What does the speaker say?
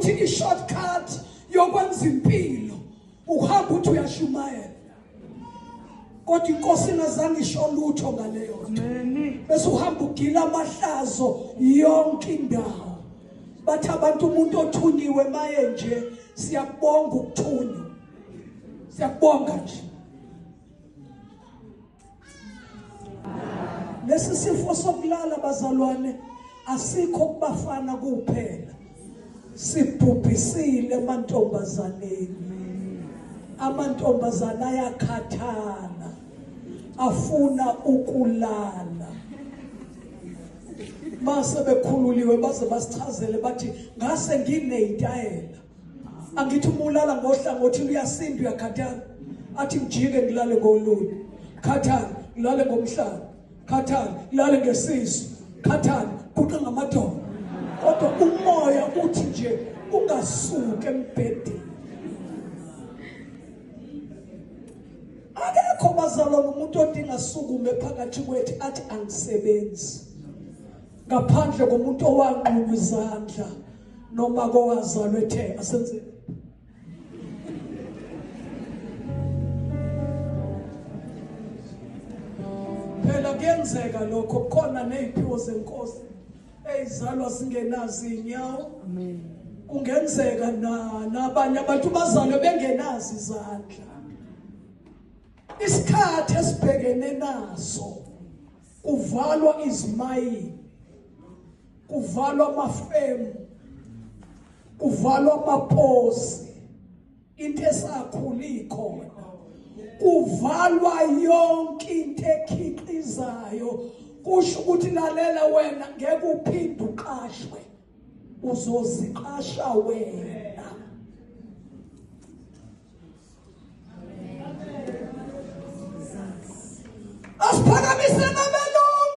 ukuthi i-shortcut yokwenza impilo ukuhamba uthi uyashumayela, kodwa inkosi ingazange isho lutho ngaleyo nto, bese uhamba ugila amahlazo yonke indawo. Bathi abantu umuntu othunyiwe maye nje, siyakubonga ukuthunywa, siyakubonga nje. Lesi sifo sokulala bazalwane asikho kubafana kuphela, sibhubhisile emantombazaneni. Amantombazana ayakhathala, afuna ukulala. Mase bekhululiwe baze basichazele bathi ngase ngineyitayela. Angithi uma ulala ngohlangothi luyasinda uyakhathala, athi ngijike ngilale ngolunye, khathala ngilale ngomhlaba, khathala ngilale ngesisu, khathala guqa ngamadolo, kodwa umoya uthi nje ungasuki embhedeni. Akekho bazalwane umuntu odinga sukume phakathi kwethu athi angisebenzi, ngaphandle komuntu owanqunywa izandla noma kowazalwa ethe asenze. Phela kuyenzeka lokho, kukhona neziphiwo zenkosi eyizalwa zingenazo inyawo. Amen. Kungenzeka na nabanye abantu bazalwe bengenazo izandla. Isikhathi esibhekene naso kuvalwa izimayini, kuvalwa amafemu, kuvalwa amaposi, into esakhula ikhona, kuvalwa yonke into ekhiqizayo. Kusho ukuthi lalela wena, ngeke uphinde uqashwe, uzoziqasha wena. Asiphakamise.